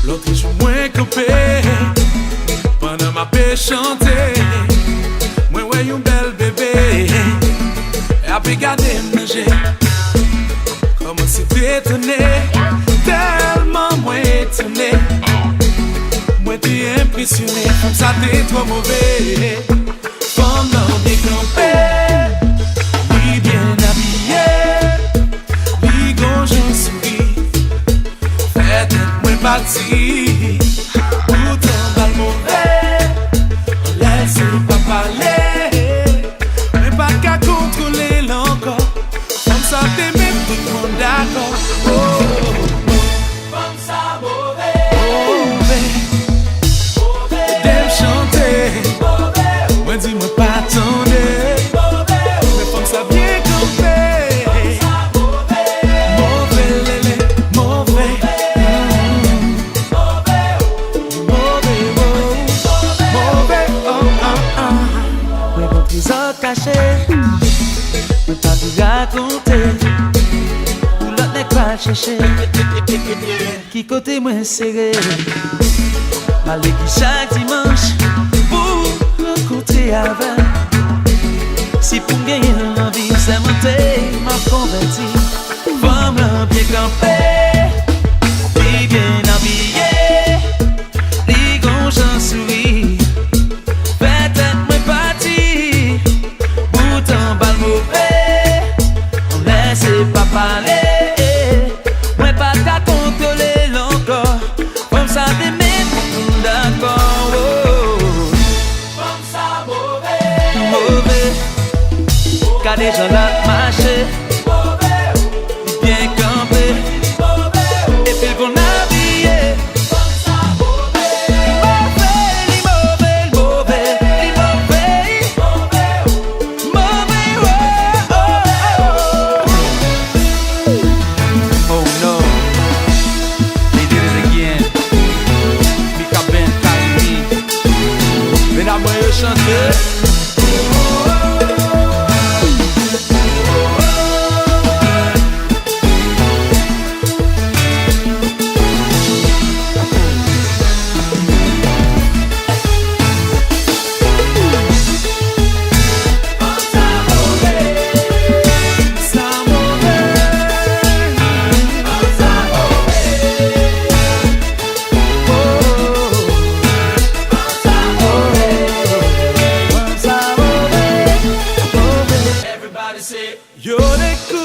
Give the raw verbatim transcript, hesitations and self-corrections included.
Lòt jou mwen kanpe pandan m ape chante. Mwen wè yon bèl bebe ape gade m nan je. Kòmanse detone, tèlman mwen etone. Mwen te enpresyone, fanm sa te twò move. Fanm nan byen kanpe, li byen abiye, li gon jan souri. Fè tèt mwen pati, poutan ba l move. Lè l se pa pale, mwen pa ka kontwole l ankò. Fanm sa te met tout moun dakò. Oh, oh, oh. Fanm sa move. Move. Move. Ede m chante. Move. Mwen di mwen pa tande. Move. Men fanm sa byen kanpe. Fanm sa move. Move lele, move. Mm. Move, oh. Move, oh. Move, oh, oh, oh. Mwen gon trezò kache. Mwen pa vle rakonte. Pou lòt nèg pa chèche. Ki kote mwen sere? M ale ki chak dimanch pou rankontre avè l. Si pou m genyen l anvi sèmante, m ap konvèti. Fanm lan byen kanpe, li byen abiye, li gon jan souri. Fè tèt mwen pati, poutan ba l move. Lè se pa pale, mwen pa ka kontwole l ankò. Fanm sa te met moun dakò, oh. Fanm sa move. Move. Gade jan l ap mache. Move. Li byen kanpe. Move. Epi l konn abiye. Li move, li move, li move, li move. Move, oh, oh, oh, oh. Oh no. They did it again. Mika Ben, Kylie. Medam mwen yo chante. Everybody say, yo, they could